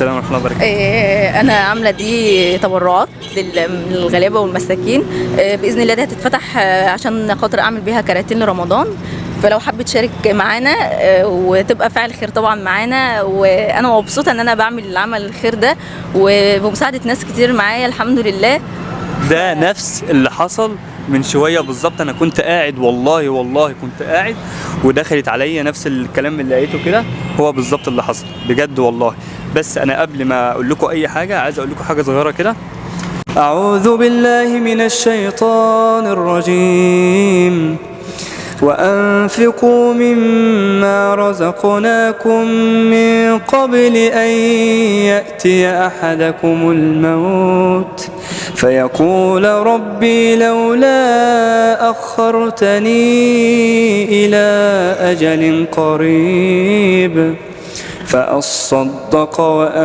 السلام ورحمة الله وبركاته. انا عامله دي تبرعات للغلابه والمساكين. باذن الله دي هتتفتح عشان خاطر اعمل بيها كراتين لرمضان، فلو حابة تشارك معانا وتبقى فاعل خير طبعا معانا. وانا مبسوطة ان انا بعمل العمل الخير ده وبمساعده ناس كتير معايا الحمد لله. ده نفس اللي حصل من شوية بالظبط. انا كنت قاعد، والله والله كنت قاعد، ودخلت عليا نفس الكلام اللي لقيته كده، هو بالظبط اللي حصل بجد والله. بس انا قبل ما اقول لكم اي حاجة عايز اقول لكم حاجة صغيرة كده. اعوذ بالله من الشيطان الرجيم. وأنفقوا مما رزقناكم من قبل أن يأتي أحدكم الموت فيقول ربي لولا أخرتني إلى أجل قريب فأصدق وأكن